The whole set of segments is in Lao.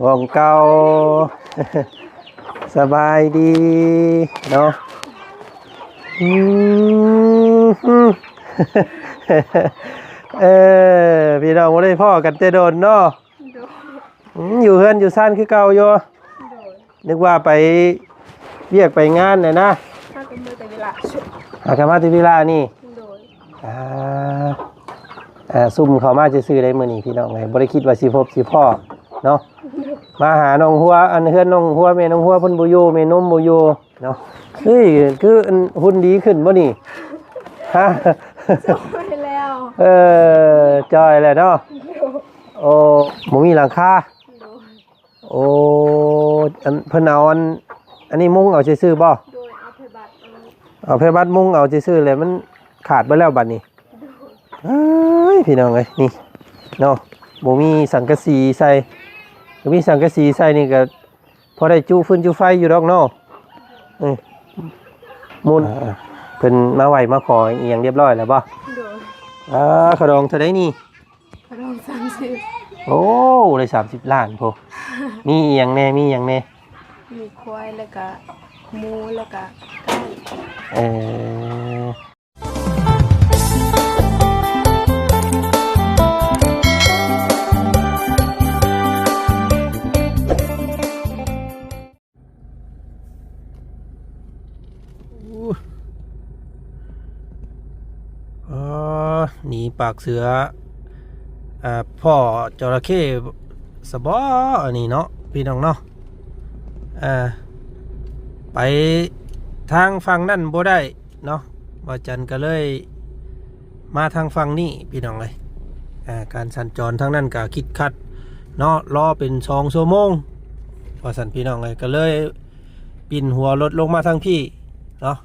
ຂອງເກົ່າ ສະບາຍດີເນາະ ອືມ ເອີ ພີ່ນ້ອງບໍ່ໄດ້ພໍ້ກັນແຕ່ດົນເນາະ ໂດຍ ອືມ ຢູ່ເຮືອນຢູ່ຊານຄືເກົ່າຢູ່ ໂດຍ ນຶກວ່າໄປວຽກໄປງານນະ ຫາກັນມາແຕ່ເວລາ ຫາກັນມາແຕ່ເວລານີ້ ໂດຍ ອ່າ ອ່າ ຊຸ່ມເຂົ້າມາຊື່ໆ ໄດ໋ມື້ນີ້ພີ່ນ້ອງເອີຍ ບໍ່ໄດ້ຄິດວ່າຊິພົບຊິພໍ້ເນາະ ມາຫານ້ອງຫົວ ອັນເຮືອນນ້ອງຫົວ ແມ່ນ້ອງຫົວເພິ່ນບໍ່ຢູ່ ແມ່ນົມບໍ່ຢູ່ເນາະ ເຮີ້ຍ ຄືອັນຫຸ່ນດີຂຶ້ນບໍ່ນີ້ ຮະ ຈ່ອຍແລ້ວ ເອີ ຈ່ອຍແລ້ວເນາະ ໂດຍ ໂອ້ ບໍ່ມີຫຼັງຄາ ໂດຍ ໂອ້ ອັນ ເພິ່ນເອົາອັນ ອັນນີ້ມຸງເອົາຊື່ໆບໍ່? ໂດຍ ເອົາໄພບັດເອົາ ເອົາໄພບັດມຸງເອົາຊື່ໆ ແລ້ວມັນຂາດເບິດແລ້ວບັດນີ້ ໂດຍ ເອີຍ ພີ່ນ້ອງເອີຍ ນີ້ເນາະ ບໍ່ມີສັງກະສີໃສ່ ບໍ່ມີສັງກະສີໃສ່ນີ້ກໍພໍໄດ້ຈຸຟືນຈຸໄຟຢູ່ດອກເນາະ ເອີ ມຸງ ອ່າ ເພິ່ນມາໄຫວ້ມາຂໍອີ່ຫຍັງຮຽບຮ້ອຍແລ້ວບໍ່? ໂດຍ ອ່າ ຄ່າດອງເທົ່າໃດນີ້? ລອງສາມສິບ ໂອ້ ໄດ້ສາມສິບລ້ານພຸ້ນ ມີອີ່ຫຍັງແດ່ ມີຫຍັງແດ່? ມີຄວາຍ ແລ້ວກະໝູ ແລ້ວກະໄກ່ ເອີ ໂອ້ ໜີປາກເສືອ ອ່າ ພໍ້ຈໍລະເຂ້ຊະບໍ ອັນນີ້ເນາະ ພີ່ນ້ອງເນາະ ອ່າ ໄປທາງຝັ່ງນັ້ນບໍ່ໄດ້ເນາະ ບ່າວຈັນກໍເລີຍ ມາທາງຝັ່ງນີ້ພີ່ນ້ອງເອີຍ ອ່າ ການສັນຈອນທາງນັ້ນກໍຄິດຂັດເນາະ ລໍເປັນສອງຊົ່ວໂມງວ່າຊັ້ນພີ່ນ້ອງເອີຍ ກໍເລີຍປິ່ນຫົວລົດລົງມາທາງພີ້ເນາະ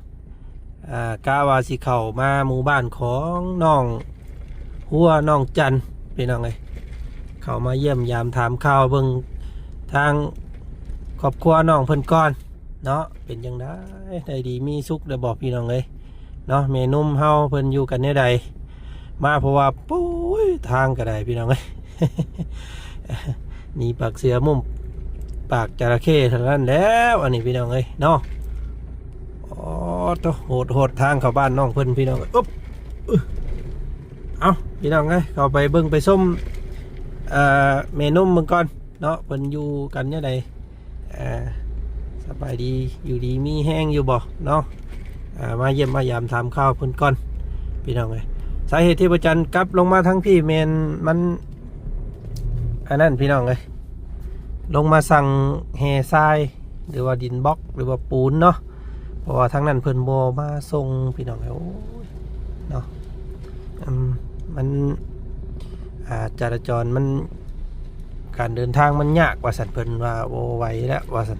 ອ່າ ກະວ່າຊິເຂົ້າມາໝູ່ບ້ານຂອງນ້ອງຫົວ ນ້ອງຈັນ ພີ່ນ້ອງເອີຍ ເຂົ້າມາຢ້ຽມຢາມຖາມຂ່າວເບິ່ງທາງຄອບຄົວນ້ອງເພິ່ນກ່ອນເນາະ ເປັນຈັ່ງໃດ ໄດ້ດີມີສຸກແລ້ວບໍ່ ພີ່ນ້ອງເອີຍ ເນາະ ແມ່ນົມເຮົາເພິ່ນຢູ່ກັນແນວໃດ ມາ ເພາະວ່າ ໂອ້ຍ ທາງກໍໄດ້ພີ່ນ້ອງເອີຍ ໜີປາກເສືອມຸມປາກຈະລະເຂ້ເທົ່ານັ້ນແລ້ວ ອັນນີ້ພີ່ນ້ອງເອີຍເນາະ ໂອ້ໂຕ ໂຫດໆ ທາງເຂົ້າບ້ານນ້ອງເພິ່ນພີ່ນ້ອງເອີຍ ອຶບ ອຶ ເອົາ ພີ່ນ້ອງເອີຍ ເຂົ້າໄປເບິ່ງໄປຊົມ ເອີ ແມ່ນົມເບິ່ງກ່ອນເນາະ ເພິ່ນຢູ່ກັນແນວໃດ ອ່າ ສະບາຍດີ ຢູ່ດີມີແຮງຢູ່ບໍ່ເນາະ ອ່າ ມາຢ້ຽມມາຢາມຖາມຂ່າວເພິ່ນກ່ອນ ພີ່ນ້ອງເອີຍ ສາເຫດທີ່ພະຈັນກັບລົງມາທາງພີ້ແມ່ນມັນ ອັນນັ້ນ ພີ່ນ້ອງເອີຍ ລົງມາສັ່ງແຮ່ຊາຍ ຫຼືວ່າດິນບລັອກ ຫຼືວ່າປູນເນາະ ເພາະວ່າທາງນັ້ນເພິ່ນບໍ່ມາສົ່ງ ພີ່ນ້ອງເອີຍ ໂອ້ຍ ເນາະ ອືມ ມັນ ອ່າ ຈະລາຈອນມັນ ການເດີນທາງມັນຍາກວ່າຊັ້ນ ເພິ່ນວ່າບໍ່ໄຫວແລ້ວວ່າຊັ້ນ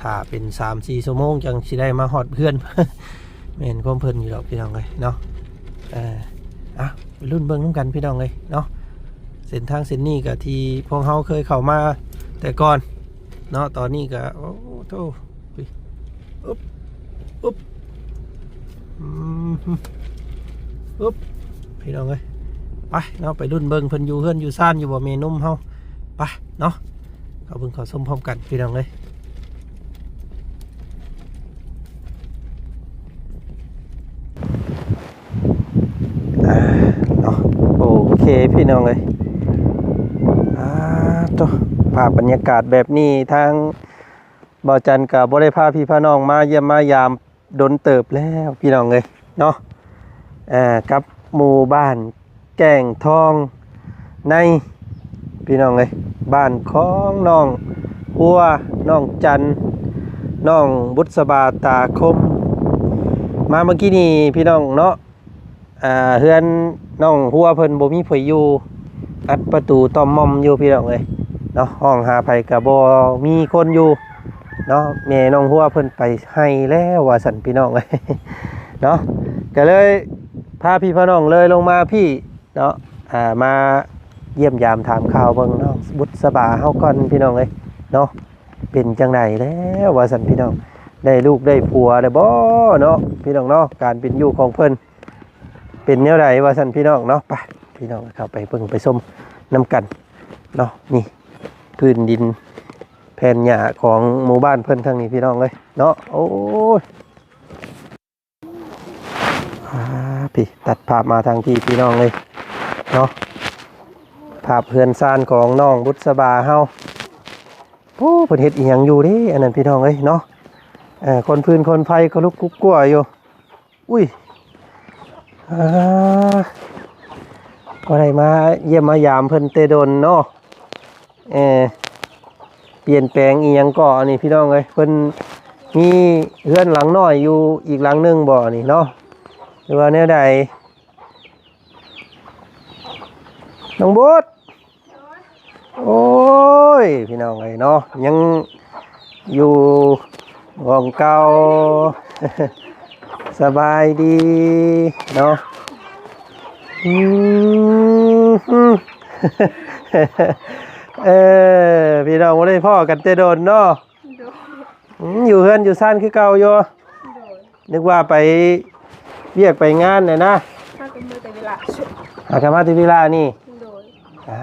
ຖ້າເປັນສາມສີ່ຊົ່ວໂມງຈັ່ງຊິໄດ້ມາຮອດເຮືອນ ແມ່ນຄວາມເພິ່ນຢູ່ດອກ ພີ່ນ້ອງເອີຍເນາະ ເອີ ອ່ະ ໄປລຸ້ນເບິ່ງນຳກັນ ພີ່ນ້ອງເອີຍເນາະ ເສັ້ນທາງເສັ້ນນີ້ກໍທີ່ພວກເຮົາເຄີຍເຂົ້າມາແຕ່ກ່ອນເນາະ ຕອນນີ້ກໍ ໂອ້ໂທ ອຶບ ອຶບ ອຶບ ພີ່ນ້ອງເອີຍ ໄປເນາະ ໄປລຸ້ນເບິ່ງເພິ່ນຢູ່ເຮືອນຢູ່ຊານຢູ່ບໍ່ ແມ່ນົມເຮົາ ໄປເນາະ ເຂົ້າເບິ່ງເຂົ້າຊົມພ້ອມກັນ ພີ່ນ້ອງເອີຍ ອ່າ ເນາະ ໂອເຄ ພີ່ນ້ອງເອີຍ ອ່າ ໂຕ ພາບບັນຍາກາດແບບນີ້ ທາງ ບ່າວຈັນກໍບໍ່ໄດ້ພາພີ່ພານ້ອງມາຢ້ຽມມາຢາມດົນເຕີບແລ້ວ ພີ່ນ້ອງເອີຍເນາະ ເອີ ກັບໝູ່ບ້ານແກ້ງທອງໃນ ພີ່ນ້ອງເອີຍ ບ້ານຂອງນ້ອງຫົວ ນ້ອງຈັນ ນ້ອງບຸດສະບາ ຕາຄົມ ມາເມື່ອກີ້ນີ້ ພີ່ນ້ອງເນາະ ອ່າ ເຮືອນນ້ອງຫົວເພິ່ນບໍ່ມີໃຜຢູ່ ອັດປະຕູຕ່ອມໝ່ອມຢູ່ ພີ່ນ້ອງເອີຍເນາະ ຮ້ອງຫາໃຜກໍບໍ່ມີຄົນຢູ່ເນາະ ແມ່ນ້ອງຫົວເພິ່ນໄປໄຮ່ແລ້ວວ່າຊັ້ນ ພີ່ນ້ອງເອີຍເນາະ ກໍເລີຍພາພີ່ພານ້ອງເລີຍລົງມາພີ້ເນາະ ອ່າ ມາຢ້ຽມຢາມຖາມຂ່າວເບິ່ງນ້ອງບຸດສະບາເຮົາກ່ອນ ພີ່ນ້ອງເອີຍເນາະ ເປັນຈັ່ງໃດແລ້ວວ່າຊັ້ນ ພີ່ນ້ອງ ໄດ້ລູກໄດ້ຜົວແລ້ວບໍ່ເນາະ ພີ່ນ້ອງເນາະ ການເປັນຢູ່ຂອງເພິ່ນ ເປັນແນວໃດວ່າຊັ້ນ ພີ່ນ້ອງເນາະ ໄປ ພີ່ນ້ອງເຂົ້າໄປເບິ່ງໄປຊົມນຳກັນເນາະ ນີ້ພື້ນດິນ ແຜ່ນຫຍ້າຂອງໝູ່ບ້ານເພິ່ນທາງນີ້ພີ່ນ້ອງເອີຍເນາະ. ໂອ້ຍ ອາ ພີ້ ຕັດພາບມາທາງພີ້ພີ່ນ້ອງເອີຍເນາະ. ພາບເຮືອນຊານຂອງນ້ອງບຸດສະບາເຮົາ. ໂອ້ ເພິ່ນເຮັດອີ່ຫຍັງຢູ່ເດ້ ອັນນັ້ນພີ່ນ້ອງເອີຍເນາະ. ເອີ ຄົນຟືນຄົນໄຟກໍລຸກກຸກກົວຢູ່. ອຸ້ຍ ອາ ບໍ່ໄດ້ມາຢ້ຽມມາຢາມເພິ່ນແຕ່ດົນເນາະ. ເອີ ປ່ຽນແປງອີ່ຫຍັງເກາະອັນນີ້ພີ່ນ້ອງເອີຍ. ເພິ່ນມີເຮືອນຫຼັງນ້ອຍຢູ່ອີກຫຼັງໜຶ່ງບໍ່ນີ້ເນາະ ຫຼືວ່າແນວໃດ ນ້ອງບຸດ? ໂອ້ຍ ພີ່ນ້ອງເອີຍເນາະ ຍັງຢູ່ໝ່ອງເກົ່າ. ສະບາຍດີເນາະ. ອືມ ເອີ ພີ່ນ້ອງບໍ່ໄດ້ພໍ້ກັນແຕ່ດົນເນາະ. ໂດຍ ອືມ ຢູ່ເຮືອນຢູ່ຊານຄືເກົ່າຢູ່. ໂດຍ ນຶກວ່າໄປວຽກໄປງານແຫຼະນະ. ຫາກໍມາແຕ່ເວລາ ຫາກໍມາແຕ່ເວລານີ້. ໂດຍ ອ່າ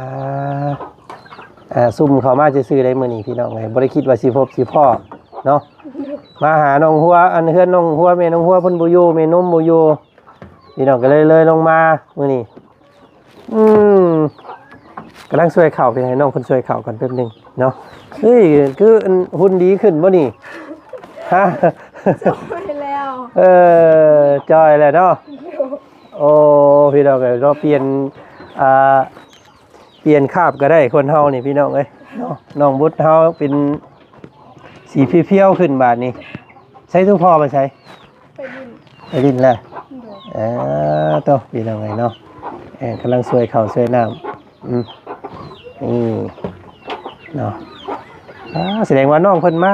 ອ່າ ຊຸ່ມເຂົ້າມາຊື່ໆ ໄດ໋ມື້ນີ້ພີ່ນ້ອງເອີຍ ບໍ່ໄດ້ຄິດວ່າຊິພົບຊິພໍ້ເນາະ. ມາຫານ້ອງຫົວ ອັນເຮືອນນ້ອງຫົວ ແມ່ນ້ອງຫົວເພິ່ນບໍ່ຢູ່ ແມ່ນົມບໍ່ຢູ່ ພີ່ນ້ອງ ກໍເລີຍ ເລີຍລົງມາມື້ນີ້. ອືມ ກຳລັງຊ່ວຍເຂົ້າ ໃຫ້ນ້ອງເພິ່ນຊ່ວຍເຂົ້າກ່ອນແປັບໜຶ່ງເນາະ. ເຮີ້ຍ ຄືອັນ ຫຸ່ນດີຂຶ້ນບໍ່ນີ້? ຮະ? ຈ່ອຍແລ້ວ ເອີ ຈ່ອຍແລ້ວເນາະ. ໂອ້ ພີ່ນ້ອງເອີຍເນາະ ປ່ຽນ ອ່າ ປ່ຽນຄາບກໍໄດ້ຄົນເຮົານີ້ ພີ່ນ້ອງເອີຍເນາະ. ນ້ອງບຸດເຮົາເປັນສີຜຽວໆຂຶ້ນບາດນີ້. ໃສ ໂຕພໍ່ໄປໃສ? ໄປຫຼິ້ນ ໄປຫຼິ້ນແລ້ວ. ໂດຍ ເອີ ໂຕ ພີ່ນ້ອງເອີຍເນາະ ເອີ ກຳລັງຊ່ວຍເຂົ້າຊ່ວຍນ້ຳ. ອືມ ນີ້ເນາະ ອ່າ ສະແດງວ່ານ້ອງເພິ່ນມາ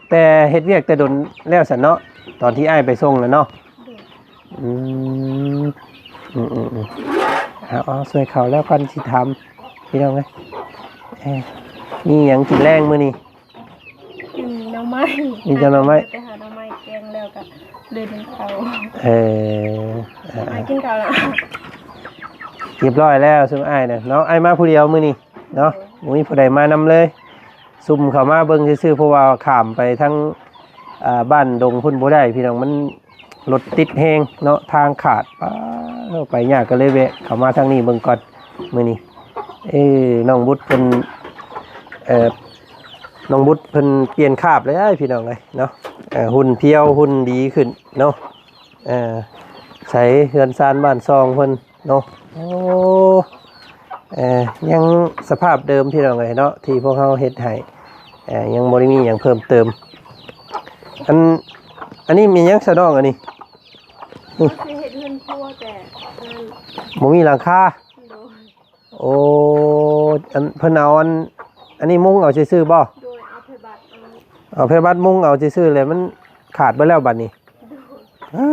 ແຕ່ເຮັດວຽກແຕ່ດົນແລ້ວຊັ້ນເນາະ ຕອນທີ່ອ້າຍໄປສົ່ງນະເນາະ. ໂດຍ ອືມ ອືມໆໆ ເອົາໆ ຊ່ວຍເຂົາແລ້ວກ່ອນຊິຖາມ ພີ່ນ້ອງເອີຍ. ເອີ ມີຫຍັງກິນແລງມື້ນີ້? ກິນໜໍ່ໄມ້ ມີແຕ່ໜໍ່ໄມ້ ໄປຫາໜໍ່ໄມ້ແກງແລ້ວກໍເລີຍໜຶ້ງເຂົ້າ. ເອີ ອາ ກິນເຂົ້າລະ ຮຽບຮ້ອຍແລ້ວຊຸມອ້າຍນະເນາະ. ອ້າຍມາຜູ້ດຽວມື້ນີ້ເນາະ ບໍ່ມີຜູ້ໃດມານຳເລີຍ. ຊຸ່ມເຂົ້າມາເບິ່ງຊື່ໆ ເພາະວ່າຂ້າມໄປທາງ ອ່າ ບ້ານດົງພຸ້ນບໍ່ໄດ້ພີ່ນ້ອງ ມັນລົດຕິດແຮງເນາະ ທາງຂາດ ປາດ ເຂົ້າໄປຍາກ ກໍເລີຍແວະເຂົ້າມາທາງນີ້ເບິ່ງກ່ອນມື້ນີ້. ເອີ ນ້ອງບຸດເພິ່ນ ເອີ ນ້ອງບຸດເພິ່ນປ່ຽນຄາບແລ້ວພີ່ນ້ອງເອີຍເນາະ ເອີ ຫຸ່ນພຽວຫຸ່ນດີຂຶ້ນເນາະ. ເອີ ໃສເຮືອນຊານບ້ານຊ່ອງເພິ່ນ ເນາະ. ໂອ້ ເອີ ຍັງສະພາບເດີມພີ່ນ້ອງເອີຍເນາະ ທີ່ພວກເຮົາເຮັດໃຫ້ ເອີ ຍັງບໍ່ໄດ້ມີຫຍັງເພີ່ມເຕີມ. ອັນ ອັນນີ້ແມ່ນຫຍັງຊະນ້ອງ ອັນນີ້? ອື ເຮົາຊິເຮັດເຮືອນຄົວແຕ່ ບໍ່ມີຫຼັງຄາ. ໂດຍ ໂອ້ ອັນ ເພິ່ນເອົາອັນ ອັນນີ້ມຸງເອົາຊື່ໆບໍ່? ໂດຍ ເອົາແຜ່ບັດ ເອົາແຜ່ບັດມຸງເອົາຊື່ໆ ແລ້ວມັນຂາດເບິດແລ້ວບັດນີ້. ເອີ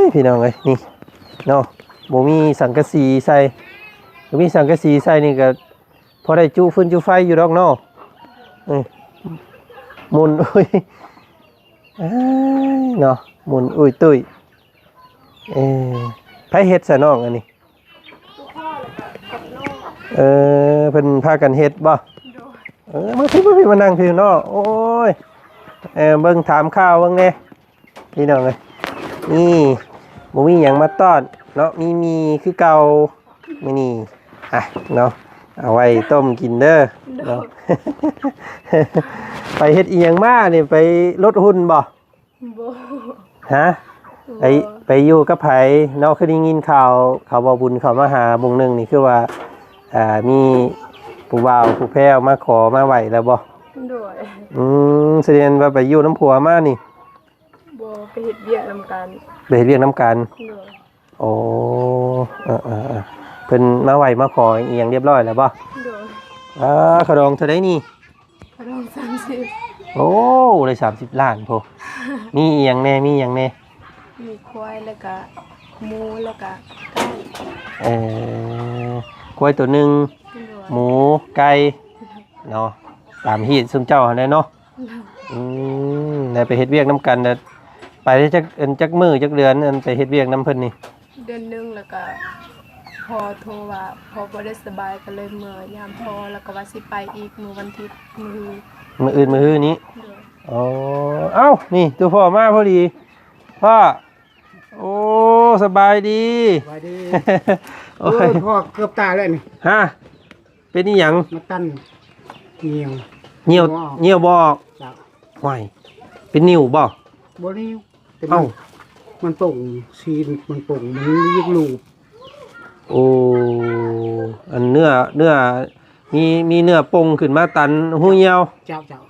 ຍ ພີ່ນ້ອງເອີຍ ນີ້ເນາະ ບໍ່ມີສັງກະສີໃສ່ ບໍ່ມີສັງກະສີໃສ່ນີ້ກໍພໍໄດ້ຈຸຟືນຈຸໄຟຢູ່ດອກເນາະ. ເອີ ໝຸ່ນ ອຸ້ຍ ເອີຍ ເນາະ ໝຸ່ນອຸ້ຍຕຸ້ຍ. ເອີ ໃຜເຮັດຊະນ້ອງອັນນີ້? ເອີ ເພິ່ນພາກັນເຮັດບໍ່? ໂດຍ ເອີ ມາພີ້ ມາພີ້ ມານັ່ງພີ້ເນາະ. ໂອ້ຍ ເອີ ເບິ່ງ ຖາມຂ່າວເບິ່ງແດ່ ພີ່ນ້ອງເອີຍ. ນີ້ ບໍ່ມີຫຍັງມາຕ້ອນເນາະ ມີໝີ່ຄືເກົ່າມື້ນີ້ ອ່ະ ເນາະ ເອົາໄວ້ຕົ້ມກິນເດີເນາະ. ໂດຍ ໄປເຮັດອີ່ຫຍັງມານີ້? ໄປລົດຫຸ່ນບໍ່? ບໍ່ ຮະ? ບໍ່ ໄປ ໄປຢູ່ກັບໃຜເນາະ? ຄືໄດ້ຍິນຂ່າວ ເຂົາເວົ້າບຸນເຂົ້າມາຫາບ່ອນໜຶ່ງນີ້ ຄືວ່າ ອ່າ ມີຜູ້ບ່າວຜູ້ແພ້ວມາຂໍມາໄຫວ້ແລ້ວບໍ່? ໂດຍ ອືມ ສະແດງວ່າໄປຢູ່ນຳຜົວມານີ້? ບໍ່ ໄປເຮັດວຽກນຳກັນ ໄປເຮັດວຽກນຳກັນ. ໂດຍ ໂອ້ ເອີໆໆ ເພິ່ນມາໄຫວ້ມາຂໍອີ່ຫຍັງຮຽບຮ້ອຍແລ້ວບໍ່? ໂດຍ ອ່າ ຄ່າດອງເທົ່າໃດນີ້? ຄ່າດອງສາມສິບ ໂອ້ ໄດ້ສາມສິບລ້ານພຸ້ນ. ມີອີ່ຫຍັງແດ່? ມີຫຍັງແດ່? ມີຄວາຍ ແລ້ວກະໝູ ແລ້ວກະໄກ່. ເອີ ຄວາຍໂຕໜຶ່ງ ໂດຍ ໝູ ໄກ່ ເນາະ ຕາມຮີດຊຸມເຈົ້າຫັ້ນແຫຼະເນາະ. ອືມ ແລ້ວໄປເຮັດວຽກນຳກັນ ແລ້ວໄປໄດ້ຈັກ ອັນ ຈັກມື້ຈັກເດືອນ ອັນໄປເຮັດວຽກນຳເພິ່ນນີ້? ເດືອນໜຶ່ງ ແລ້ວກະ ພໍ່ໂທວ່າພໍ່ບໍ່ໄດ້ສະບາຍ ກໍເລີຍເມືອຍາມພໍ່ ແລ້ວກໍວ່າຊິໄປອີກມື້ວັນທິດ ມື້ ມື້ອື່ນ ມື້ຮືນີ້. ໂດຍ. ອໍ ເອົ້າ ນີ້ ຕູ້ພໍ່ມາພໍດີ. ພໍ່ ໂອ້ ສະບາຍດີ. ສະບາຍດີ. ໂອ້ຍ ໂອ້ຍ ພໍ່ເກືອບຕາຍແລ້ວນີ້. ຮະ? ເປັນອີ່ຫຍັງ? ມາຕັນຍ່ຽວ. ຍ່ຽວ ຍ່ຽວບໍ່ອອກ. ເຈົ້າ. ຫ້ວຍ ເປັນນິ້ວບໍ່? ບໍ່ນິ້ວ ແຕ່ມັນ ເອົ້າ ມັນປົ່ງ ຊີ້ນມັນປົ່ງ ມັນຢາກລູບ. ໂອ້ ອັນເນື້ອ ເນື້ອ ມີ ມີເນື້ອປົ່ງຂຶ້ນມາຕັນຮູຍ່ຽວ. ເຈົ້າ ເຈົ້າ.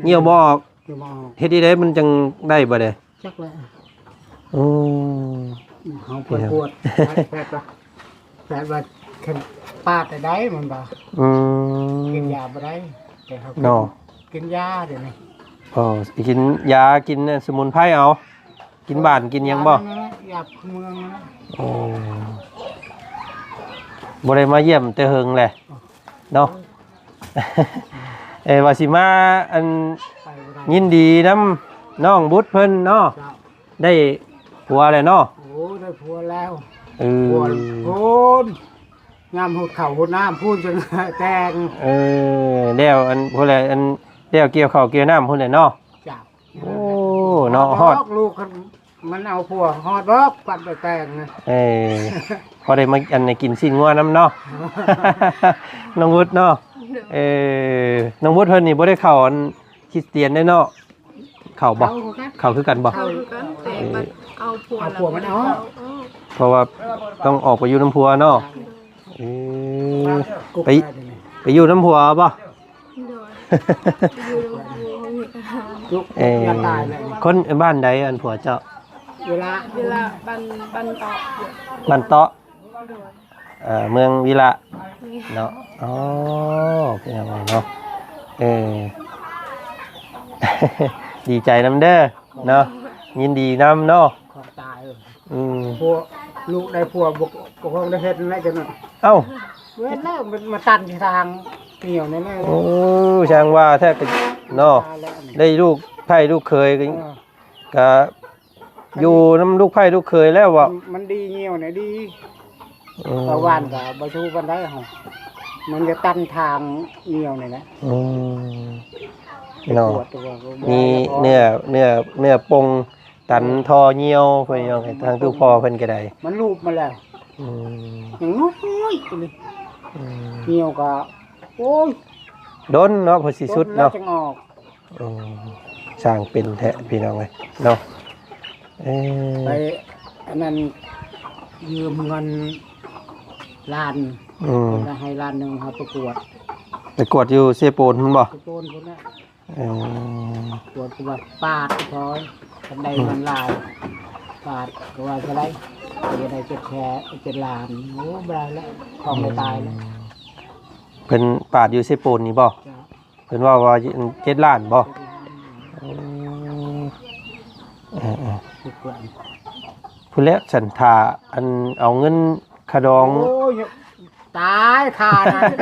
ຍ່ຽວບໍ່ອອກ. ຍ່ຽວບໍ່ອອກ. ເຮັດຈັ່ງໃດມັນຈັ່ງໄດ້ບາດນີ້? ຈັກແຫຼະ. ໂອ້ ເຮົາໄປກວດແພດວ່າ ແພດວ່າຄັນປາດໄດ້ມັນວ່າ ອືມ ກິນຢາບໍ່ໄດ້ ແຕ່ເຮົາກິນ ເນາະ ກິນຢາດຽວນີ້. ອໍ ກິນຢາ ກິນສະໝຸນໄພເອົາ ກິນບ້ານກິນຫຍັງບໍ່? ຢານັ້ນແຫຼະ ຢາພື້ນເມືອງນັ້ນແຫຼະ. ໂອ້ ບໍ່ໄດ້ມາຢ້ຽມແຕ່ເຫິງແຫຼະ ເນາະ. ເອີ ວ່າຊິມາ ອັນ ໄປບໍ່ໄດ້ ຍິນດີນຳນ້ອງບຸດເພິ່ນເນາະ. ເຈົ້າ. ໄດ້ຜົວແລ້ວເນາະ? ໂອ້ ໄດ້ຜົວແລ້ວ. ເອີ ຜົວພຸ້ນ ຍາມຫົດເຂົ້າຫົດນ້ຳພຸ້ນຈຶ່ງແຕ່ງ. ເອີ ແລ້ວອັນພຸ້ນແຫຼະ ອັນແລ້ວກ່ຽວເຂົ້າກ່ຽວນ້ຳພຸ້ນແຫຼະເນາະ. ເຈົ້າ. ໂອ້ ເນາະ ຮອດ ຮອດດອກ ລູກ ມັນເອົາຜົວຮອດດອກ ປັດໄປແຕ່ງ. ເອີ ພໍໄດ້ມາ ອັນ ໄດ້ກິນຊີ້ນງົວນຳເນາະ ນ້ອງວຸດເນາະ. ໂດຍ. ເອີ ນ້ອງວຸດເພິ່ນນີ້ບໍ່ໄດ້ເຂົ້າ ອັນ ຄຣິສຕຽນໄດ້ເນາະ. ເຂົ້າບໍ່? ເຂົ້າຄືກັນ. ເຂົ້າຄືກັນບໍ່? ເຂົ້າຄືກັນ ແຕ່ບັດເອົາຜົວ ເອົາຜົວມັນອອກ ເອົາອອກ ເພາະວ່າຕ້ອງອອກໄປຢູ່ນຳຜົວເນາະ. ໂດຍ. ເອີ ໄປ ໄປຢູ່ນຳຜົວບໍ່? ໂດຍ. ຢູ່ນຳຜົວ. ເອີ ຄົນບ້ານໃດ ອັນຜົວເຈົ້າ? ເວລາ ເວລາ ບ້ານ ບ້ານເຕາະ ບ້ານເຕາະ. ໂດຍ. ເອີ ເມືອງວິລະ ແມ່ນ ເນາະ. ອໍ ເປັນຫຍັງເນາະ? ເອີ ດີໃຈນຳເດີເນາະ ຍິນດີນຳເນາະ. ຂອບໃຈ. ອືມ ຜົວ ລູກໄດ້ຜົວ ບໍ່ ກໍຄົງໄດ້ເຮັດນັ້ນແຫຼະຈັ່ງນັ້ນ. ເອົ້າ ເຮັດແລ້ວ ມັນມາຕັນທີ່ທາງກ່ຽວນີ້ແຫຼະ. ໂອ້ ຊ່າງວ່າແທ້ເນາະ ໄດ້ລູກໃພ້ລູກເຂີຍ ເອີ ກະ ຢູ່ນຳລູກໃພ້ລູກເຂີຍແລ້ວບໍ່? ມັນ ມັນດີ ຍ່ຽວນີ້ດີ. ອືມ ເພາະວ່າກະບໍ່ຊູປານໃດເຮົາ ມັນຈະຕັນທາງຍ່ຽວນີ້ແຫຼະ. ອືມ ເນາະ ມີເນື້ອ ເນື້ອ ເນື້ອປົ່ງຕັນທໍ່ຍ່ຽວ ພີ່ນ້ອງ ທາງຕູ້ພໍ່ເພິ່ນກໍໄດ້ ມັນລູບມາແລ້ວ. ອືມ ຍັງນ້ອຍໆນີ້. ອືມ ຍ່ຽວກໍ ໂອ້ຍ ດົນເນາະ ເພິ່ນຊິສຸດເນາະ ຈົງອອກ. ໂອ້ ຊ່າງເປັນແທ້ພີ່ນ້ອງເອີຍເນາະ. ເອີ ໄປອັນນັ້ນ ຢືມເງິນລ້ານ. ອືມ ເພິ່ນໃຫ້ລ້ານໜຶ່ງ ເຮົາໄປກວດ ໄປກວດຢູ່ເຊໂປນພຸ້ນບໍ່? ເຊໂປນພຸ້ນນະ. ເອີ ກວດກໍວ່າປາດພໍ ຄັນໄດ້ເງິນຫຼາຍ ປາດກໍວ່າເທົ່າໃດ ກໍໄດ້ເຈັດແສນ ເຈັດລ້ານ. ໂອ້ ບໍ່ໄດ້ແລ້ວ ຂອງໄດ້ຕາຍແລ້ວ. ເພິ່ນປາດຢູ່ເຊໂປນນີ້ບໍ່? ເຈົ້າ. ເພິ່ນເວົ້າວ່າເຈັດລ້ານບໍ່? ເຈັດລ້ານ. ໂອ້ ເອີໆ ເຈັດລ້ານ ພຸ້ນແຫຼະ ສັນຖ້າ ອັນ ເອົາເງິນຄ່າດອງ. ໂອ້ຍ ຕາຍຄ່ານັ້ນ.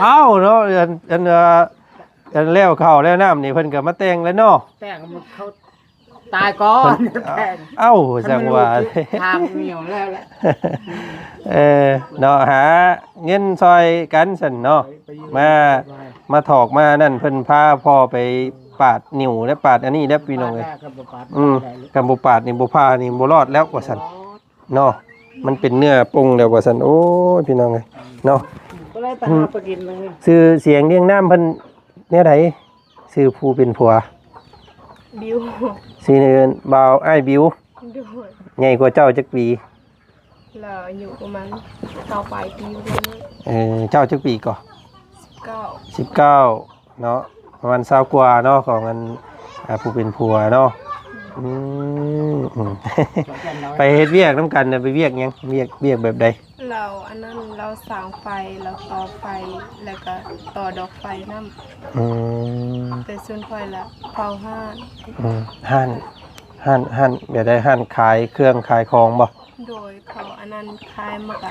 ເອົ້າເນາະ ອັນ ອັນ ອັນແລ້ວເຂົ້າແລ້ວນ້ຳນີ້ ເພິ່ນກໍມາແຕ່ງແລ້ວເນາະ. ແຕ່ງ ເຂົາ ຕາຍກ່ອນ. ເອົ້າ ຈັ່ງວ່າ ທາງໜຽວແລ້ວແຫຼະ. ເອີ ເນາະ ຫາເງິນຊ່ອຍກັນຊັ້ນເນາະ. ໄປ ໄປຢູ່ ມາ ໄປ ມາຖອກມານັ້ນ ເພິ່ນພາພໍ່ໄປປາດນິ້ວ ແລະ ປາດອັນນີ້ແຫຼະ ພີ່ນ້ອງເອີຍ. ປາດແລ້ວກໍບໍ່ປາດ. ອືມ ບໍ່ໄດ້ ຄັນບໍ່ປາດນີ້ ບໍ່ຜ່ານີ້ ບໍ່ລອດແລ້ວວ່າຊັ້ນເນາະ. ມັນເປັນເນື້ອປົ່ງແລ້ວວ່າຊັ້ນ. ໂອ້ຍ ພີ່ນ້ອງເອີຍເນາະ. ກໍໄດ້ໄປຫາໄປກິນ. ອືມ ຊື່ສຽງລຽງນາມເພິ່ນແນວໃດ? ຊື່ຜູ້ເປັນຜົວ? ບິວ. ຊື່ບ່າວ ອ້າຍບິວ. ໂດຍ. ໃຫຍ່ກວ່າເຈົ້າຈັກປີ? ລາວອາຍຸປະມານຊາວປາຍປີພຸ້ນແຫຼະ. ເອີ ເຈົ້າຈັກປີກໍ? ສິບເກົ້າ. ສິບເກົ້າເນາະ ປະມານຊາວກວ່າເນາະ ຂອງອັນ ອ່າ ຜູ້ເປັນຜົວເນາະ. ອືມ ອືມ ໄປເຮັດວຽກນຳກັນນະ ໄປວຽກຫຍັງ? ວຽກ ວຽກແບບໃດ? ລາວອັນນັ້ນ ລາວສາງໄຟ ລາວຕໍ່ໄຟ ແລ້ວກໍຕໍ່ດອກໄຟນຳ. ອືມ ແຕ່ສ່ວນຂ້ອຍລະເຝົ້າຮ້ານ. ອືມ ຮ້ານ ຮ້ານ ຮ້ານແບບໃດ? ຮ້ານຂາຍເຄື່ອງຂາຍຂອງບໍ່? ໂດຍ ເຂົາອັນນັ້ນຂາຍໝາກ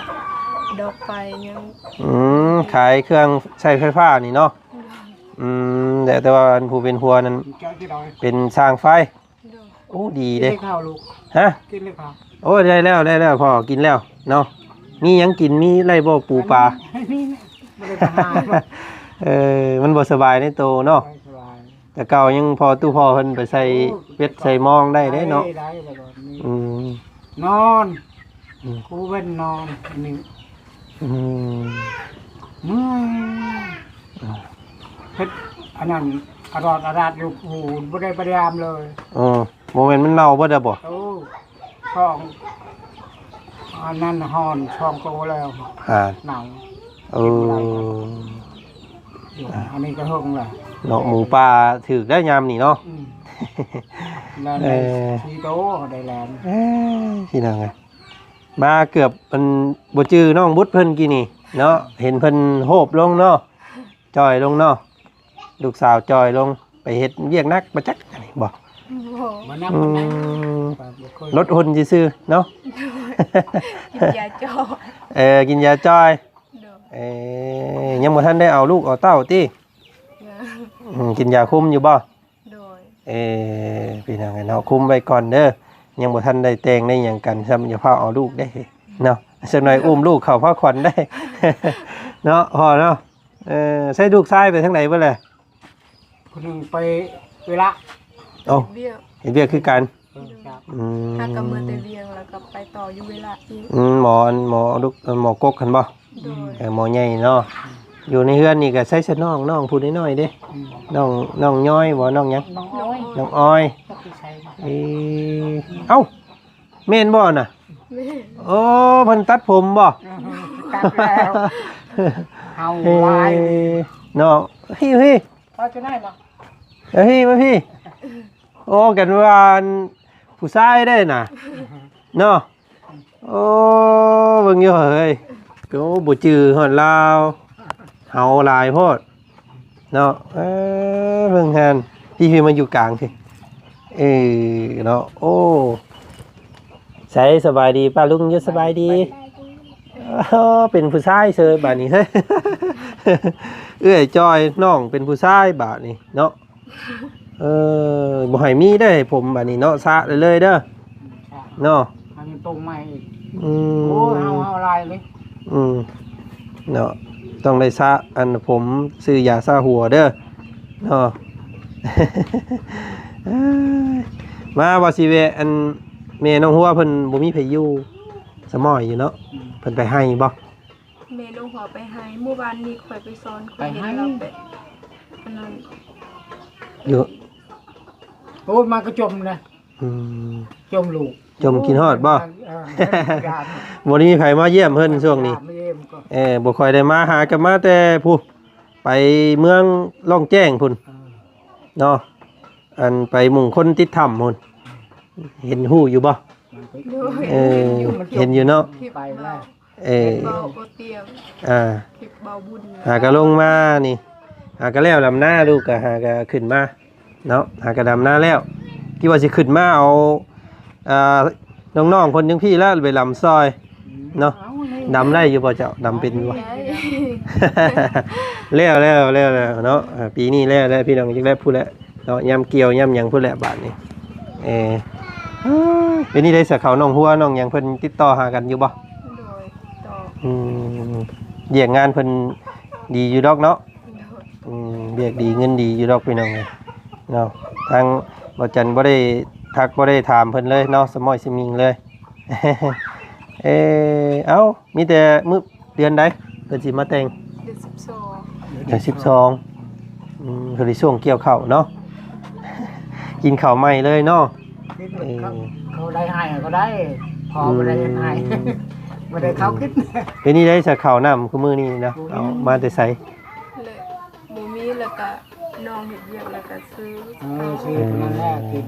ດອກໄຟຫຍັງ. ອືມ ຂາຍເຄື່ອງໃຊ້ໄຟຟ້ານີ້ເນາະ. ໂດຍ. ອືມ ແຕ່ ແຕ່ວ່າອັນຜູ້ເປັນຜົວນັ້ນເປັນຊ່າງໄຟ. ໂດຍ. ໂອ້ ດີເດ້. ກິນແລ້ວເຂົ້າລູກ? ຮະ? ກິນແລ້ວເຂົ້າ? ໂອ້ ໄດ້ແລ້ວ ໄດ້ແລ້ວ ພໍ່ກິນແລ້ວເນາະ. ມີຫຍັງກິນ ມີໄດ້ບໍ່ ປູປາ? ບໍ່ໄດ້ໄປຫາ ເອີ ມັນບໍ່ສະບາຍໃນໂຕເນາະ. ບໍ່ສະບາຍ ແຕ່ເກົ່າຍັງພໍຕູ້ພໍ່ເພິ່ນໄປໃສ່ ໂອ້ ເວັດໃສ່ມອງໄດ້ເດ້ເນາະ. ໄດ້ ໄດ້ແລ້ວກໍມີ ອືມ ນອນ ອືມ ຄູເວັນນອນ ອັນນີ້ ອືມ ເມື່ອຍ ເຮັດອັນນັ້ນອະດອດອະດາດຢູ່ ໂອ້ ບໍ່ໄດ້ໄປຢາມເລີຍ. ເອີ ບໍ່ແມ່ນມັນເນົ່າເບິດແລ້ວບໍ່? ໂອ້ ສອງ ອັນນັ້ນຮ້ອນສອງໂຕແລ້ວ ຫາ ເນົ່າ. ເອີ ອັນນີ້ກໍເຫິງແລ້ວເນາະ ໝູປ່າຖືກໄດ້ຍາມນີ້ເນາະ. ອືມ ແລ່ນໄດ້ ເອີ ສີ່ໂຕໄດ້ແລ່ນ. ເອີ ພີ່ນ້ອງເອີຍ ມາເກືອບ ອັນ ບໍ່ຈື່ນ້ອງບຸດເພິ່ນກີ້ນີ້ເນາະ ເຫັນເພິ່ນໂຮບລົງເນາະ ຈ່ອຍລົງເນາະ ລູກສາວຈ່ອຍລົງ ໄປເຮັດວຽກໜັກບໍ່ຈັກ ອັນນີ້ບໍ່? ບໍ່ ມານຳ ອືມ ປານນັ້ນ ບໍ່ເຄີຍ ລົດຫົ່ນຊື່ໆເນາະ. ໂດຍ ກິນຢາຈ່ອຍ ເອີ ກິນຢາຈ່ອຍ. ໂດຍ ເອີ ຍັງບໍ່ທັນໄດ້ເອົາລູກເອົາເຕົ້າຕິ? ຍັງ ອືມ ກິນຢາຄຸມຢູ່ບໍ່? ໂດຍ ເອີ ພີ່ນ້ອງເອີຍເນາະ ຄຸມໄວ້ກ່ອນເດີ ຍັງບໍ່ທັນໄດ້ແຕ່ງໄດ້ຫຍັງກັນຊ້ຳ ຢ່າຟ້າວເອົາລູກເດ້ເນາະ ຈັກໜ່ອຍອຸ້ມລູກເຂົ້າພາຂວັນໄດ້ເນາະ ພໍ່ເນາະ. ເອີ ໃຊ້ລູກຊາຍໄປທາງໃດເບິດແຫຼະ? ຜູ້ໜຶ່ງໄປເວລະ ເອົ້າ ເຮັດວຽກ ເຮັດວຽກຄືກັນ. ເອີ ຈ້າ ອືມ ຫາກໍເມືອແຕ່ວຽງ ແລ້ວກໍໄປຕໍ່ຢູ່ເວລະອີກ. ອືມ ໝໍ ໝໍ ໝໍກົກຫັ້ນບໍ່? ໂດຍ ເອີ ໝໍໃຫຍ່ເນາະ. ຢູ່ໃນເຮືອນນີ້ກໍໃຊ້ສະນ້ອງ ນ້ອງຜູ້ນ້ອຍໆເດ້? ອືມ ນ້ອງ ນ້ອງຍ້ອຍບໍ່? ນ້ອງຫຍັງ? ນ້ອງອອຍ ນ້ອງອອຍ. ເອີ ເອົ້າ ແມ່ນບໍ່ນະ? ແມ່ນ. ໂອ້ ເພິ່ນຕັດຜົມບໍ່? ຕັດແລ້ວ ເຫົ່າຫຼາຍເນາະ. ເຮີ້ ເຮີ້ ພໍຈະໄດ້ບໍ່? ເຮີ້ ມາພີ້. ໂອ້ ກັນວ່າ ອັນ ຜູ້ຊາຍໄດ້ນະ ເນາະ. ໂອ້ ເບິ່ງຢູ່ເຮີ້ຍ ໂອ້ ບໍ່ຈື່ຮອດລາວ ເຫົ່າຫຼາຍໂພດເນາະ. ເອີ ເບິ່ງຫັ້ນ ພີ້ ພີ້ ມາຢູ່ກາງພີ້. ເອີ ເນາະ ໂອ້ ໃສ ສະບາຍດີປ້າລຸງຢູ່? ສະບາຍດີ. ໂອ້ ເປັນຜູ້ຊາຍເສີຍບາດນີ້ ເອີ ເອື້ອຍຈ່ອຍ ນ້ອງເປັນຜູ້ຊາຍບາດນີ້ເນາະ. ເອີ ບໍ່ໃຫ້ມີເດ້ຜົມບາດນີ້ເນາະ ສະເລີຍເດີເນາະ. ອັນນີ້ປົງໃໝ່ອີກ. ອືມ ໂອ້ຍ ເຫົ່າ ເຫົ່າຫຼາຍເລີຍ. ອືມ ເນາະ ຕ້ອງໄດ້ສະ ອັນ ຜົມ ຊື້ຢາສະຫົວເດີເນາະ. ມາວ່າຊິແວະ ອັນ ແມ່ນ້ອງຫົວເພິ່ນບໍ່ມີໃຜຢູ່ ສະໝ້ອຍຢູ່ເນາະ. ອືມ ເພິ່ນໄປໄຮ່ບໍ່? ແມ່ນ້ອງຫົວໄປໄຮ່ ມື້ວານນີ້ຂ້ອຍໄປສອນ ຂ້ອຍເຫັນລາວໄປ ອັນນັ້ນ ຢູ່ ໂອ້ຍ ມາກໍຈົ່ມນະ. ອືມ ຈົ່ມລູກ ຈົ່ມ ໂອ້ຍ ກິນຮອດບໍ່? ເອີ ບໍ່ໄດ້ມີໃຜມາຢ້ຽມເພິ່ນຊ່ວງນີ້. ມາຢ້ຽມກໍ ເອີ ບໍ່ຄ່ອຍໄດ້ມາຫາ ກໍມາແຕ່ພຸ້ນ ໄປເມືອງລ່ອງແຈ້ງພຸ້ນ ເອີ ເນາະ. ອັນ ໄປມຸງຄົນຕິດຖ້ຳພຸ້ນ ເຫັນ ຮູ້ຢູ່ບໍ່? ໂດຍ ເອີ ເຫັນຢູ່ເນາະ. ໄປແລ້ວ ເອີ ເວົ້າບໍ່ຕຽມ ອ່າ ຄລິບເວົ້າບຸນ ຫາກະລົງມານີ້ ຫາກະແລ້ວດຳນາ ລູກກະຫາກະຂຶ້ນມາເນາະ ຫາກະດຳນາແລ້ວ ຄິດວ່າຊິຂຶ້ນມາເອົາ ອ່າ ນ້ອງໆເພິ່ນຈັ່ງພີ້ແລ້ວໄປດຳຊ່ອຍເນາະ. ດຳໄດ້ຢູ່ບໍ່ເຈົ້າ? ດຳເປັນຢູ່ບໍ່? ໄດ້ ແລ້ວ ແລ້ວ ແລ້ວ ແລ້ວເນາະ. ອ່າ ປີນີ້ແລ້ວ ແລ້ວ ພີ່ນ້ອງ ຈັກແລ້ວພຸ້ນແຫຼະ ເນາະ ຍາມກ່ຽວຍາມຫຍັງພຸ້ນແຫຼະບາດນີ້. ເອີ ເປັນນີ້ໄດ້ສະ ເຂົານ້ອງຫົວນ້ອງຫຍັງເພິ່ນຕິດຕໍ່ຫາກັນຢູ່ບໍ່? ໂດຍ ຕິດຕໍ່. ອືມ ວຽກງານເພິ່ນດີຢູ່ດອກເນາະ. ໂດຍ. ອືມ ວຽກດີເງິນດີຢູ່ດອກ ພີ່ນ້ອງເອີຍເນາະ. ທາງບໍ່ຈັນບໍ່ໄດ້ທັກບໍ່ໄດ້ຖາມເພິ່ນເລີຍເນາະ ສະໝ້ອຍສະມິງເລີຍ. ເອີ ເອົ້າ ມີແຕ່ມື້ ເດືອນໃດເພິ່ນຊິມາແຕ່ງ? ເດືອນສິບສອງ. ເດືອນສິບສອງ. ອືມ ເພິ່ນຊິຊ່ວງກ່ຽວເຂົ້າເນາະ ກິນເຂົ້າໃໝ່ເລີຍເນາະ. ເອີ ເຂົາໄດ້ໃຫ້ກໍໄດ້ ພໍບໍ່ໄດ້ເຮັດໃຫ້ ອືມ ບໍ່ໄດ້ເຂົ້າກິນ. ເປັນນີ້ໄດ້ສະ ເຂົ້ານ້ຳຄູ່ມື້ນີ້ເນາະ ບໍ່ມີ ເອົາມາແຕ່ໃສ? ແລະ ບໍ່ມີ ແລ້ວກະນ້ອງເຮັດວຽກ ແລ້ວກະຊື້ ເອີ ຊື້ ເອີ ນັ້ນແຫຼະກິນ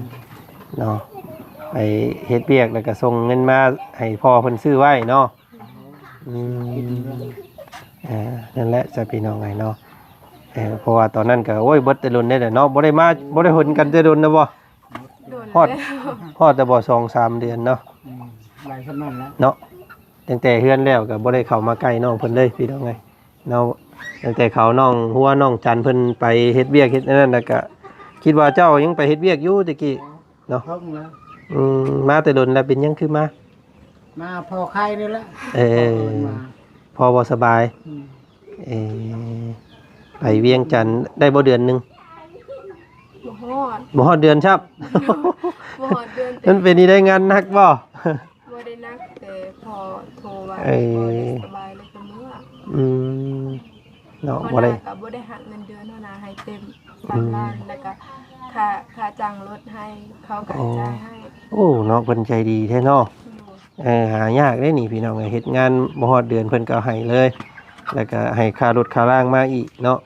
ເນາະ. ໄປເຮັດວຽກ ແລ້ວກະສົ່ງເງິນມາໃຫ້ພໍ່ເພິ່ນຊື້ໄວ້ເນາະ. ອືມ ອ່າ ນັ້ນແຫຼະ ສະ ພີ່ນ້ອງເອີຍເນາະ. ເອີ ເພາະວ່າຕອນນັ້ນກໍ ໂອ້ຍ ເບິດແຕ່ດົນໄດ້ແຫຼະເນາະ ບໍ່ໄດ້ມາ ບໍ່ໄດ້ເຫັນກັນແຕ່ດົນແລ້ວບໍ່? ໂດນ ຮອດ ແລ້ວ ຮອດແຕ່ບໍ່ ສອງສາມເດືອນເນາະ. ອືມ ຫຼາຍສ່ຳນັ້ນແຫຼະເນາະ. ຕັ້ງແຕ່ເຮືອນແລ້ວກໍບໍ່ໄດ້ເຂົ້າມາໃກ້ນ້ອງເພິ່ນເລີຍ ພີ່ນ້ອງເອີຍເນາະ. ຕັ້ງແຕ່ເຂົານ້ອງຫົວນ້ອງຈັນເພິ່ນໄປເຮັດວຽກເຮັດອັນນັ້ນ ແລ້ວກໍຄິດວ່າເຈົ້າຍັງໄປເຮັດວຽກຢູ່ແຕ່ກີ້ ເນາະ. ເພິ່ນນະ ອືມ ມາແຕ່ດົນແລ້ວ ເປັນຫຍັງຄືມາ? ມາພໍໄຂ້ນີ້ແຫຼະ. ເອີ ພໍເອີ້ນມາ ພໍບໍ່ສະບາຍ. ອືມ ເອີ ໄປວຽງຈັນໄດ້ບໍ່ເດືອນໜຶ່ງ? ບໍ່ຮອດ ບໍ່ຮອດເດືອນຊ້ຳ. ບໍ່ຮອດເດືອນ. ມັນເປັນນີ້ໄດ້ງານໜັກບໍ່? ບໍ່ໄດ້ໜັກ ແຕ່ພໍໂທວ່າ ເອີ ພໍໄດ້ສະບາຍແລ້ວກໍເມືອ. ອືມ ເນາະ ຫົວໜ້າບໍ່ໄດ້ ກໍບໍ່ໄດ້ຫັກເງິນເດືອນ ຫົວໜ້າໃຫ້ເຕັມສາມລ້ານ ອືມ ແລ້ວກໍຄ່າ ຄ່າຈ້າງລົດໃຫ້ ເຂົາກໍ ອໍ ຈ່າຍໃຫ້. ໂອ້ ເນາະ ເພິ່ນໃຈດີແທ້ເນາະ. ໂດຍ ເອີ ຫາຍາກເດ້ນີ້ພີ່ນ້ອງເອີຍ ເຮັດງານບໍ່ຮອດເດືອນເພິ່ນກໍເອົາໃຫ້ເລີຍ ແລ້ວກໍໃຫ້ຄ່າລົດຄ່າລາງມາອີກເນາະ. ໂດຍ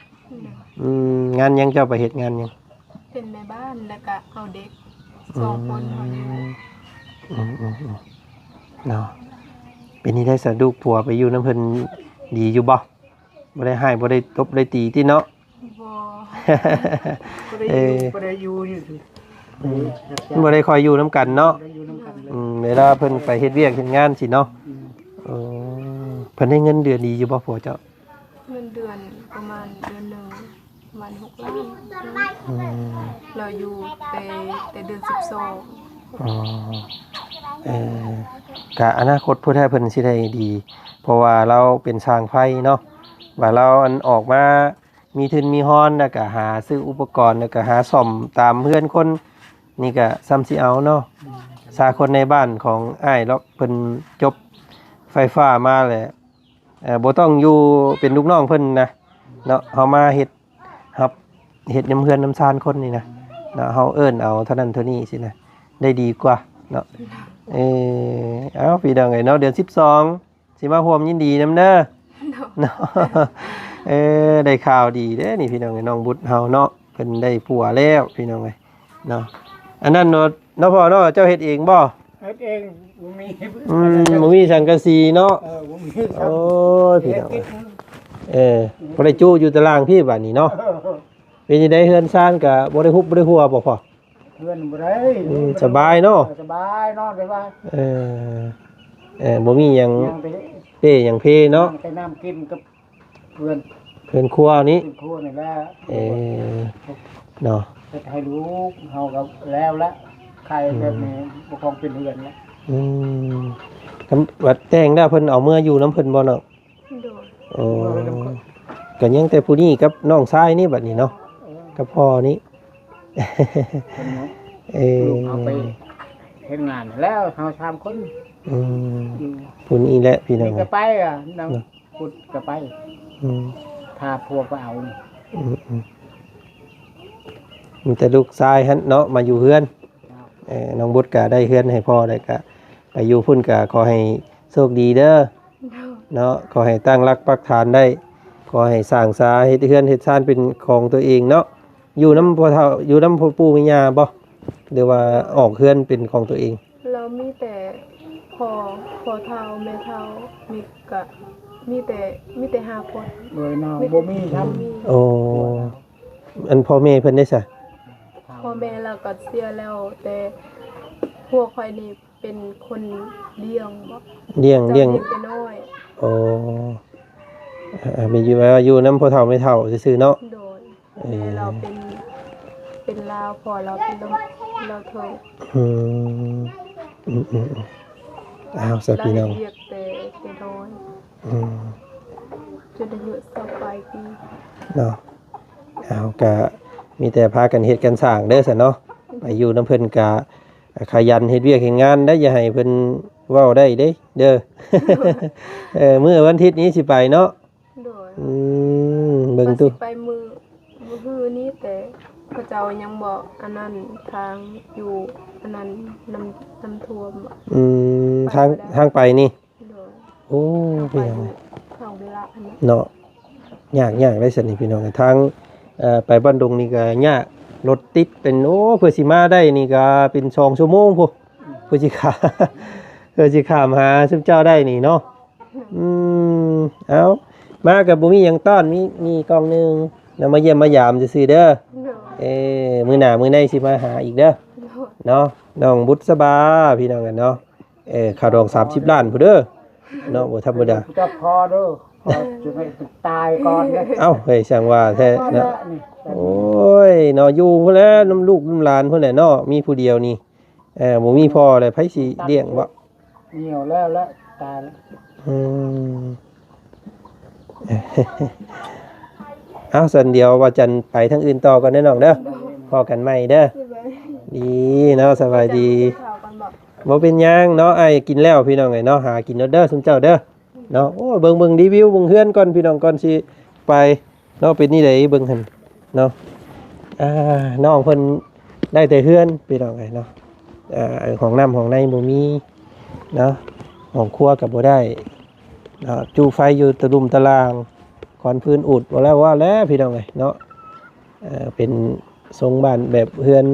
ອືມ ງານຫຍັງ ເຈົ້າໄປເຮັດງານຫຍັງ? ເປັນແມ່ບ້ານ ແລ້ວກະເອົາເດັກ ອືມ ສອງຄົນເຮົາຢູ່. ອືມໆໆ ເນາະ ເປັນຈັ່ງໃດສະ ລູກຜົວໄປຢູ່ນຳເພິ່ນດີຢູ່ບໍ່? ບໍ່ໄດ້ຮ້າຍ ບໍ່ໄດ້ຕົບໄດ້ຕີຕິເນາະ? ບໍ່ ບໍ່ໄດ້ຢູ່ ເອີ ບໍ່ໄດ້ຢູ່ຢູ່ ອືມ ບໍ່ໄດ້ຄ່ອຍຢູ່ນຳກັນເນາະ. ບໍ່ໄດ້ຢູ່ນຳກັນເລີຍ. ອືມ ເວລາເພິ່ນໄປເຮັດວຽກເຮັດງານຊີ້ເນາະ. ອືມ ເອີ ເພິ່ນໄດ້ເງິນເດືອນດີຢູ່ບໍ່ ຜົວເຈົ້າ? ເງິນເດືອນປະມານເດືອນໜຶ່ງປະມານຫົກລ້ານ. ອືມ ລາວຢູ່ແຕ່ ແຕ່ເດືອນສິບສອງ. ອໍ ເອີ ກະອະນາຄົດຜູ້ໃດເພິ່ນຊິໄດ້ດີ ເພາະວ່າລາວເປັນຊ່າງໄຟເນາະ ວ່າລາວອັນອອກມາມີທຶນມີຮອນ ແລ້ວກະຫາຊື້ອຸປະກອນ ແລ້ວກະຫາສ້ອມຕາມເຮືອນຄົນ ນີ້ກະສ່ຳຊິເອົາເນາະ. ອືມ ຊາຄົນໃນບ້ານຂອງອ້າຍລອກ ເພິ່ນຈົບໄຟຟ້າມາແລ້ວ ເອີ ບໍ່ຕ້ອງຢູ່ເປັນລູກນ້ອງເພິ່ນນະເນາະ ເຮົາມາເຮັດ ຮັບເຮັດນຳເຮືອນນຳຊານຄົນນີ້ນະເນາະ ເຮົາເອີ້ນເອົາເທົ່ານັ້ນເທົ່ານີ້ຊີ້ນະ ໄດ້ດີກວ່າເນາະ. ເອີ ເອົ້າ ພີ່ນ້ອງເອີຍເນາະ ເດືອນສິບສອງຊິມາຮ່ວມຍິນດີນຳເດີເນາະ. ເອີ ໄດ້ຂ່າວດີເດ້ນີ້ ພີ່ນ້ອງເອີຍ ນ້ອງບຸດເຮົາເນາະ ເພິ່ນໄດ້ຜົວແລ້ວ ພີ່ນ້ອງເອີຍ ເນາະ. ອັນນັ້ນເນາະ ເນາະພໍ່ເນາະ ເຈົ້າເຮັດເອງບໍ່? ເຮັດເອງ ບໍ່ມີ ອືມ ບໍ່ມີສັງກະສີເນາະ. ເອີ ບໍ່ມີສັງ ໂອ້ຍ ພີ່ນ້ອງ ເຮັດກິນ ເອີ ບໍ່ໄດ້ຈຸຢູ່ຕາລ່າງພີ້ບາດນີ້ເນາະ. ເອີ ເປັນຈັ່ງໃດເຮືອນຊານກະບໍ່ໄດ້ຮຸບບໍ່ໄດ້ຮົ່ວບໍ່ພໍ່? ເຮືອນບໍ່ໄດ້ ອືມ ສະບາຍເນາະ ສະບາຍ ນອນໄປວ່າ ເອີ ເອີ ບໍ່ມີຫຍັງ ຍັງແຕ່ ເປ້ຫຍັງເພເນາະ ຍັງແຕ່ນ້ຳກິນກັບ ເພື່ອນ ເພື່ອນຄົວນີ້ ເພື່ອນຄົວນີ້ແຫຼະ. ເອີ ເນາະ ເຮັດໃຫ້ລູກເຮົາກໍແລ້ວລະ ໄຂແບບນີ້ ອືມ ບໍ່ຄອງເປັນເຮືອນລະ. ອືມ ຄັນວ່າແຕ່ງແລ້ວເພິ່ນເອົາເມືອຢູ່ນຳເພິ່ນບໍ່ນ້ອງ? ໂດຍ ໂອ້ ເມືອນຳກັນ ກໍຍັງແຕ່ຜູ້ນີ້ກັບນ້ອງຊາຍນີ້ບັດນີ້ເນາະ ເອີ ກັບພໍ່ນີ້ ເອີ ລູກເຮົາໄປເຮັດງານແລ້ວ ເຮົາສາມຄົນ. ອືມ ຢູ່ ຜູ້ນີ້ແຫຼະພີ່ນ້ອງ ນີ້ກໍໄປ ອະ ນຳ ເນາະ ພຸດກໍໄປ ອືມ ພາຜົວໄປເອົາ. ອືມໆ ມີແຕ່ລູກຊາຍຫັ້ນເນາະ ມາຢູ່ເຮືອນ. ເຈົ້າ ເອີ ນ້ອງບຸດກໍໄດ້ເຮືອນໃຫ້ພໍ່ ແລ້ວກໍໄປຢູ່ພຸ້ນ ກໍຂໍໃຫ້ໂຊກດີເດີ ເນາະ ຂໍໃຫ້ຕັ້ງຫຼັກປັກຖານໄດ້ ຂໍໃຫ້ສ້າງສາເຮັດເຮືອນເຮັດຊານເປັນຂອງຕົວເອງເນາະ. ຢູ່ນຳພໍ່ເຖົ້າ ຢູ່ນຳພໍ່ປູ່ແມ່ຍ່າບໍ່ ຫຼືວ່າອອກເຮືອນເປັນຂອງຕົວເອງ? ລາວມີແຕ່ພໍ່ ພໍ່ເຖົ້າ ແມ່ເຖົ້າ ມີກະມີແຕ່ ມີແຕ່ຫ້າຄົນ. ໂດຍເນາະ ບໍ່ມີຊ້ຳ. ບໍ່ມີ. ໂອ້ ອັນພໍ່ແມ່ເພິ່ນເດ້ຊະ? ພໍ່ແມ່ລາວກໍເສຍແລ້ວ ແຕ່ຜົວຂ້ອຍນີ້ເປັນຄົນລ້ຽງບໍ? ລ້ຽງ ລ້ຽງ ເຈົ້າລ້ຽງແຕ່ນ້ອຍ. ໂອ້ ເອີ ເປັນຢູ່ ແບບວ່າຢູ່ນຳພໍ່ເຖົ້າແມ່ເຖົ້າຊື່ໆເນາະ. ໂດຍ. ເອີ ແມ່ລາວເປັນ ເປັນລາວ ພໍ່ລາວເປັນລາວເທີ້ຍ. ອືມ ອືມໆໆ ອ້າວ ສະ ລາວ ພີ່ນ້ອງ ເຮັດວຽກແຕ່ ແຕ່ນ້ອຍ ອືມ ຈົນອາຍຸຊາວປາຍປີເນາະ. ເອົາ ກະມີແຕ່ພາກັນເຮັດກັນສ້າງເດີຊະເນາະ ໄປຢູ່ນຳເພິ່ນກະຂະຫຍັນເຮັດວຽກເຮັດງານໄດ໋ ຢ່າໃຫ້ເພິ່ນເວົ້າໄດ້ເດ້ ເອີ ມື້ວັນທິດນີ້ຊິໄປເນາະ. ໂດຍ. ອືມ ເບິ່ງຕູ້ ວ່າຊິໄປມື້ ມື້ຮືນີ້ ແຕ່ເຂົາເຈົ້າຍັງບໍ່ອັນນັ້ນ ທາງຢູ່ອັນນັ້ນ ນ້ຳ ນ້ຳຖ້ວມ. ອືມ ທາງ ໄປບໍ່ໄດ້ ທາງໄປນີ້. ໂດຍ. ໂອ້ ໄປ ເປັນຫຍັງ ຢູ່ທາງເວລາຫັ້ນນະ ເນາະ ຍາກ ຍາກໄດ໋ຊັ້ນນີ້ພີ່ນ້ອງ ທາງ ເອີ ໄປບ້ານດົງນີ້ກໍຍາກ ລົດຕິດເປັນ ໂອ້ ເພື່ອຊິມາໄດ້ນີ້ກໍເປັນສອງຊົ່ວໂມງພຸ້ນ ເພື່ອຊິຂ້າມ ເພື່ອຊິຂ້າມຫາຊຸມເຈົ້າໄດ້ນີ້ເນາະ. ອືມ ເອົ້າ ມາກໍບໍ່ມີຫຍັງຕ້ອນ ມີ ມີກ່ອງໜຶ່ງ ນຳມາຢ້ຽມມາຢາມຊື່ໆເດີ. ໂດຍ. ເອີ ມື້ໜ້າມື້ໃນຊິມາຫາອີກເດີ. ໂດຍ. ເນາະ ນ້ອງບຸດສະບາ ພີ່ນ້ອງກັນເນາະ. ເອີ ຄ່າດອງສາມສິບລ້ານພຸ້ນເດີ ເນາະ ບໍ່ທຳມະດາ. ຈັບພໍເດີ ຂໍຊິໃຫ້ຕາຍກ່ອນເດີ. ເອົ້າ ເຮີ້ຍ ຊ່າງວ່າແທ້ເນາະ. ໂອ້ຍ ເນາະ ຢູ່ພຸ້ນແຫຼະ ນຳລູກນຳຫຼານພຸ້ນແຫຼະເນາະ ມີຜູ້ດຽວນີ້. ເອີ ບໍ່ມີພໍ່ແລ້ວ ໃຜຊິລ້ຽງບໍ? ຫ່ຽວແລ້ວລະ ຕາຍລະ. ອືມ ເອົາ ຊັ້ນດຽວວ່າຈັນໄປທາງອື່ນຕໍ່ກ່ອນເດີນ້ອງເດີ. ພໍ້ກັນໃໝ່ເດີ. ດີເນາະ ສະບາຍດີ. ບໍ່ເປັນຫຍັງເນາະ ອ້າຍກິນແລ້ວພີ່ນ້ອງເອີຍເນາະ. ຫາກິນໂລດເດີຊຸມເຈົ້າເດີ. ເນາະ. ໂອ້ ເບິ່ງ ເບິ່ງຣີວິວເບິ່ງເຮືອນກ່ອນພີ່ນ້ອງ ກ່ອນຊິໄປເນາະ. ເປັນນີ້ໃດເບິ່ງຫັ້ນເນາະ. ອ່າ ນ້ອງເພິ່ນໄດ້ແຕ່ເຮືອນພີ່ນ້ອງເອີຍເນາະ. ອ່າ ຫ້ອງນ້ຳຫ້ອງໃນບໍ່ມີເນາະ ຫ້ອງຄົວກໍບໍ່ໄດ້ເນາະ. ຈຸໄຟຢູ່ຕະລຸ່ມຕະລ່າງ ຄວັນຟືນອຸດ ວ່າແລ້ວວ່າແລ້ວພີ່ນ້ອງເອີຍເນາະ. ເປັນຊົງບ້ານແບບເຮືອນ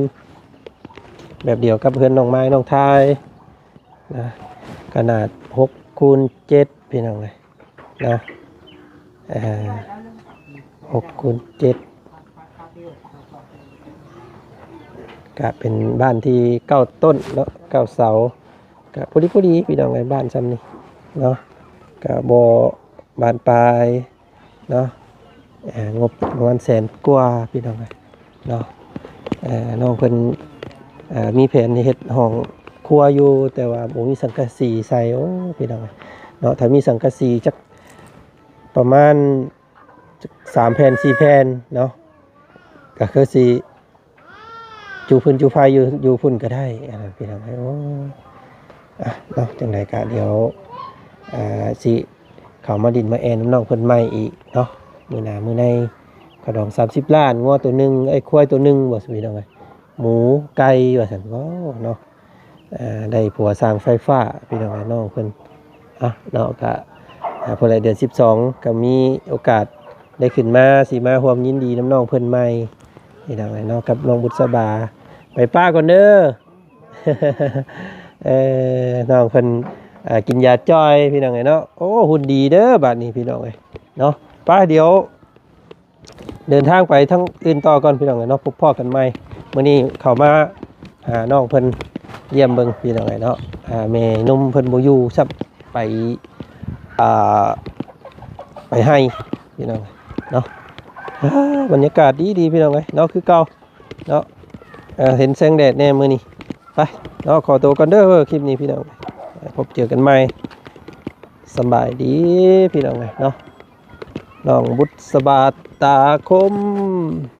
ແບບດຽວກັບເຮືອນນ້ອງມາຍນ້ອງທາຍ ນະ ຂະໜາດຫົກຄູນເຈັດພີ່ນ້ອງເອີຍເນາະ. ເອີ ຫົກຄູນເຈັດ ກະເປັນບ້ານທີ່ເກົ້າຕົ້ນເນາະ ເກົ້າເສົາ ກະພໍດີພໍດີພີ່ນ້ອງເອີຍ ບ້ານຊ່ຳນີ້ເນາະ. ກະບໍ່ບານປາຍ ເນາະ. ເອີ ງົບປະມານແສນກວ່າພີ່ນ້ອງເອີຍເນາະ. ເອີ ນ້ອງເພິ່ນ ເອີ ມີແຜນເຮັດຫ້ອງຄົວຢູ່ ແຕ່ວ່າບໍ່ມີສັງກະສີໃສ່. ໂອ້ ພີ່ນ້ອງເອີຍເນາະ ຖ້າມີສັງກະສີຈັກປະມານສາມແຜ່ນສີ່ແຜ່ນເນາະ ກໍຄືຊິ ຈູຟືນຈູໄຟຢູ່ ຢູ່ພຸ້ນກໍໄດ້ ອັນນັ້ນພີ່ນ້ອງເອີຍ. ໂອ້ ອ່ະເນາະ ຈັ່ງໃດກໍດຽວ ອ່າ ຊິເຂົ້າມາດິນມາແອນນຳນ້ອງເພິ່ນໃໝ່ອີກເນາະ. ມື້ໜ້າມື້ໃນ ຂະດອງສາມສິບລ້ານ ງົວໂຕໜຶ່ງ ເອີຍ ຄວາຍໂຕໜຶ່ງ ບໍ່ ພີ່ນ້ອງເອີຍ ໝູ ໄກ່ ວ່າຊັ້ນ ໂອ້ ເນາະ. ອ່າ ໄດ້ຜົວຊ່າງໄຟຟ້າພີ່ນ້ອງເອີຍ ນ້ອງເພິ່ນ ອ່ະເນາະ. ກະ ອ່າ ເພິ່ນລະເດືອນສິບສອງ ກໍມີໂອກາດໄດ້ຂຶ້ນມາ ຊິມາຮ່ວມຍິນດີນຳນ້ອງເພິ່ນໃໝ່ພີ່ນ້ອງເອີຍເນາະ ກັບນ້ອງບຸດສະບາ. ໄປປ້າກ່ອນເດີ. ເອີ ນ້ອງເພິ່ນ ອ່າ ກິນຢາຈ່ອຍພີ່ນ້ອງເອີຍເນາະ. ໂອ້ ຫຸ່ນດີເດີບາດນີ້ພີ່ນ້ອງເອີຍເນາະ. ໄປ ດຽວ ເດີນທາງໄປທາງອື່ນຕໍ່ກ່ອນພີ່ນ້ອງເອີຍເນາະ. ພົບພໍ້ກັນໃໝ່ ມື້ນີ້ເຂົ້າມາຫານ້ອງເພິ່ນຢ້ຽມເບິ່ງພີ່ນ້ອງເອີຍເນາະ. ອ່າ ແມ່ນົມເພິ່ນບໍ່ຢູ່ຊ້ຳ ໄປ ອ່າ ໄປໄຮ່ພີ່ນ້ອງເນາະ. ອ່າ ບັນຍາກາດດີໆ ພີ່ນ້ອງເອີຍເນາະ ຄືເກົ່າເນາະ. ເຫັນແສງແດດແດ່ມື້ນີ້. ໄປເນາະ ຂໍໂຕກ່ອນເດີ ຄລິບນີ້ພີ່ນ້ອງ ພົບເຈີກັນໃໝ່. ສະບາຍດີພີ່ນ້ອງເອີຍເນາະ. ນ້ອງບຸດສະບາຕາຄົມ.